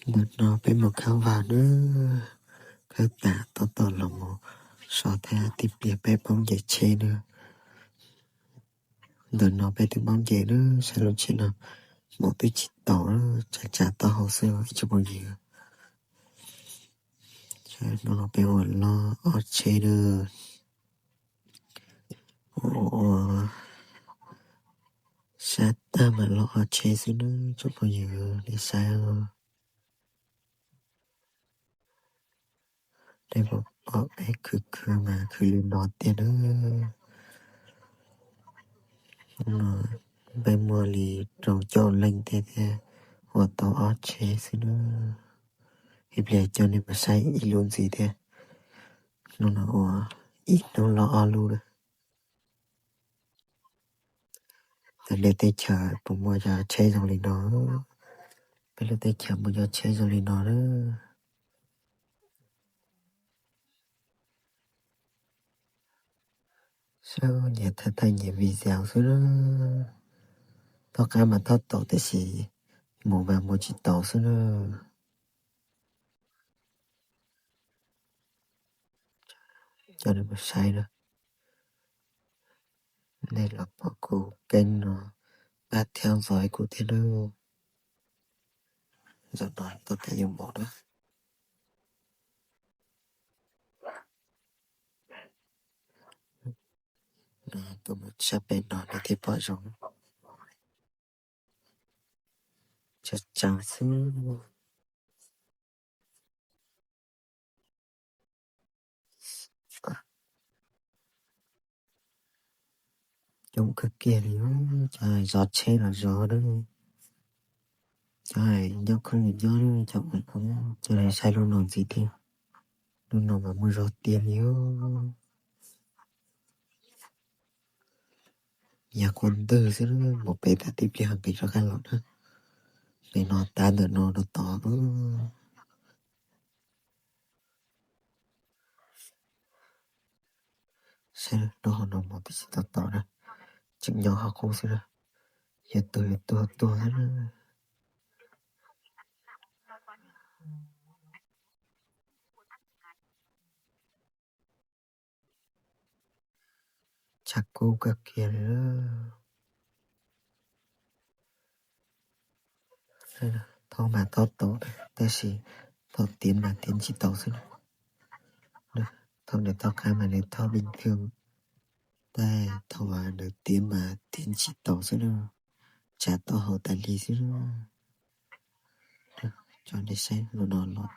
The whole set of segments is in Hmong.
Ntawm no peb mus khawb vag na, khawb tas tab tom los mus so thiab, tib pliag peb poob nce tsheb na. Ntawm no peb twb poob nce na, saib lub tsheb no mus twb tsis tau, tsav tsav taub hau xwb ib tsoom phooj ywg. Hnub no peb ua loj ob tsheb na, ua sab tag mas loj ob tsheb xwb na, tsoom phooj ywg nej saib. Nej pom peb khwv khwv mas khwv li no tiag na. Peb muaj li rau caum leej tiag thiab, ua tau ob tsheb xwb na. Ib pliag coj nej mus saib ib lub ntxiv thiab. Hnub no ua ib hnub loj ob lub na. Peb lub teb chaws puas muaj cov tsheb zoo li no? Peb lub teb chaws muaj cov tsheb zoo li no na. Saib nyias thaij thaij nyias video xwb na. Thoj qab mas thoj tau tiam sis mus mas mus tsis tau xwb na. Coj nej mus saib na. Nej los pom kuv keeb no, pab thiab ntxov kuv thiab na. Zaum no tau tas yuav mus na. Tus mus sab pem no nej thiaj pom zoo. Tsav tsav xwb. Coob kawg kiag li, cov hais zov tsheb los zov na, cov hais nyob khoob los nyob na, cov ua, cov hais saib lub no ntxiv thiab. Lub no mas muaj zog tiag li. Yog qhov ntwg xwb, mus pem tas tib pliag ho pem rov qab los na. Pem no tas ntawm no rau tod. Saib lub hauv no mus twb tsis tau tod na, tseem nyob hauv qub xwb na. Yog tuag yog tuag tuag xwb na. Tshav kub kawg kiag li. Thaub mas thaub tau, tab sis thaum tiav mas tiav tsis tau xwb na. Thaum nws thaub qab mas nws thaub bình thường, tab thaum nws tiav mas tiav tsis tau xwb na. Tsav taub hau tas li xwb na. Coj nej saib los no los,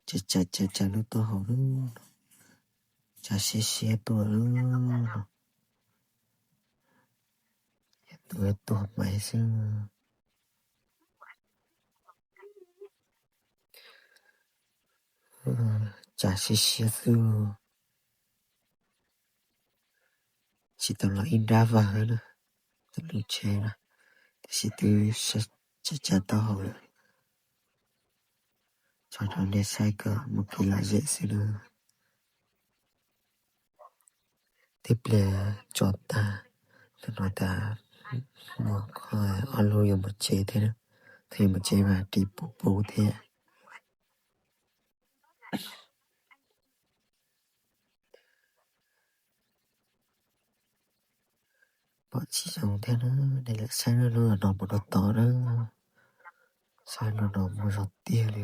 tsav tsav tsav tsav lub taub hau na, tsav siab siab tuaj na. Tuag tuag mas xwb. Tsav siab siab xwb. Tsis tau los ib nrab vag na, tau lub tsheb na, tiam sis twb tsav tsav taub hau lawm. Tso rau nej saib kom mus kev lom zem xwb na. Tib pliag tso tag, tam no tas muaj qhov ob lub yuav mus tsev thiab na, thaum yuav mus tsev mas ris puv puv thiab. Pom tsis zoo thiab na, nej lam saib lub no mus rau tod na. Saib lub no muaj zog tiag li.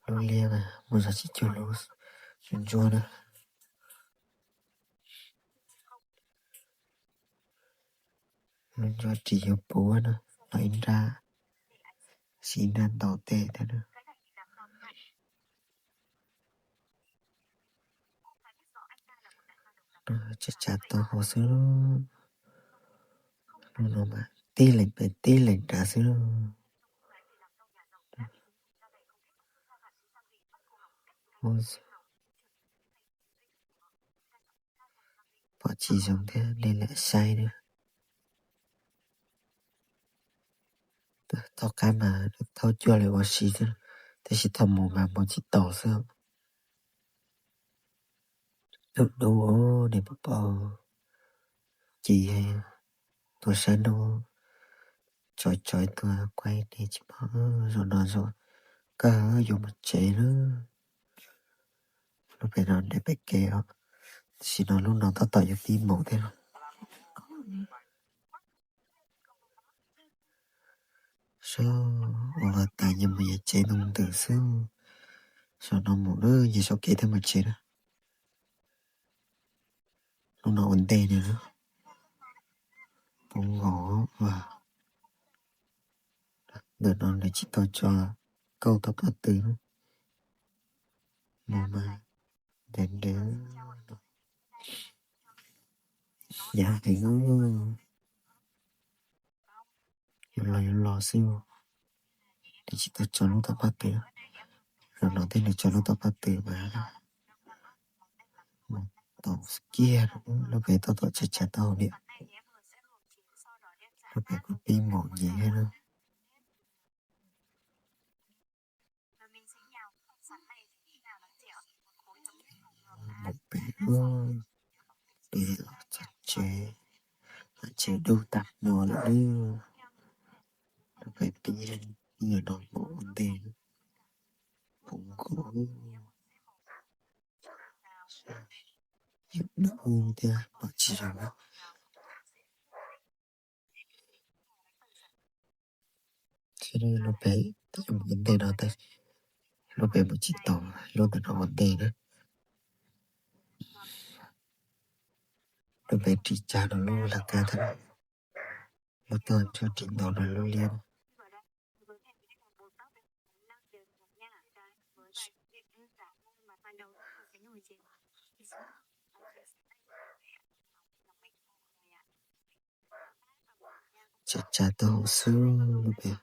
Lub liab muaj zog tsis cuag lub ntsuab na. Lub ntsuab ris yuav puv na, los ib nrab, ib nrab ntau tej thiab na. Tsav tsav taub hau xwb. Lub no mas tib leeg pem tib leeg nrad xwb. Pom tsis zoo thiab nej lam saib na. Thaub qab mas thaub cuag li ua si xwb, tab sis thaum mus mas mus tsis tau xwb. Dub dub, nej puas pom? Ces tuaj sab nraud, tsov tsov tuaj kuaj dej tsis pom, zaum no zaum kawg yuav mus tsev lawm. Lub pem no deb pem kev os, tam sim no lub no tab tom yuav pib maum thiab no. Saib, ua tas nyias mus nyias tsev ntoo ntws xwb. Zaum no mus lawm, nyias sawv kev thiab mus tsev na. Lub no ua ntej no na, poob nkaus. Ntawm no nws tsis tau tso kauj tau pov tw, mus mas ntev ntev. Yav heev, yuav los yuav los xwb, nws tsis tau tso lub tau pov tw. Zaum no thiaj nws tso lub tau pov tw mas mus tau kiag lub pem tab tom tshav tshav taub hau li. Lub pem kuj pib maum nyem thiab na. Mus pem, pem los txog tsev, tsev dub tag hmo lawm. Lub pem pib, pib no mus ua ntej, poob nkaus, yus dub thiab pom tsis zoo. Lub pem mus ua ntej no, lub pem mus tsis tau, lub ntawm no ua ntej na. Lub pem ris tsag no lub laj kab thiab, lub toj ntsho ris ntau no lub liab. Tshav tshav taub hau xwb lub pem.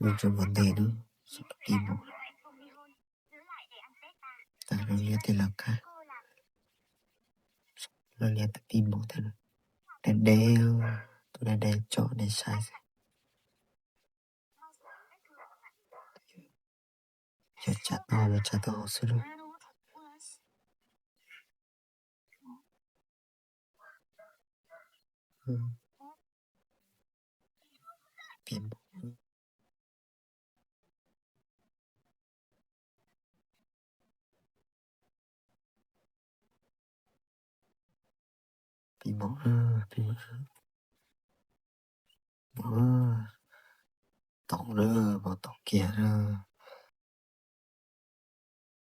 Lub tsev ua ntej na, pib mus, tas lub liab tej laj kab, lub liab tej pib mus thiab. Deb deb, tus deb deb tsom nej saib xwb. Yog tshav taub hau, tshav taub hau xwb lauj. Pib mus, pib mus, pib mus, mus, tau lawm, mus tau kiag lawm.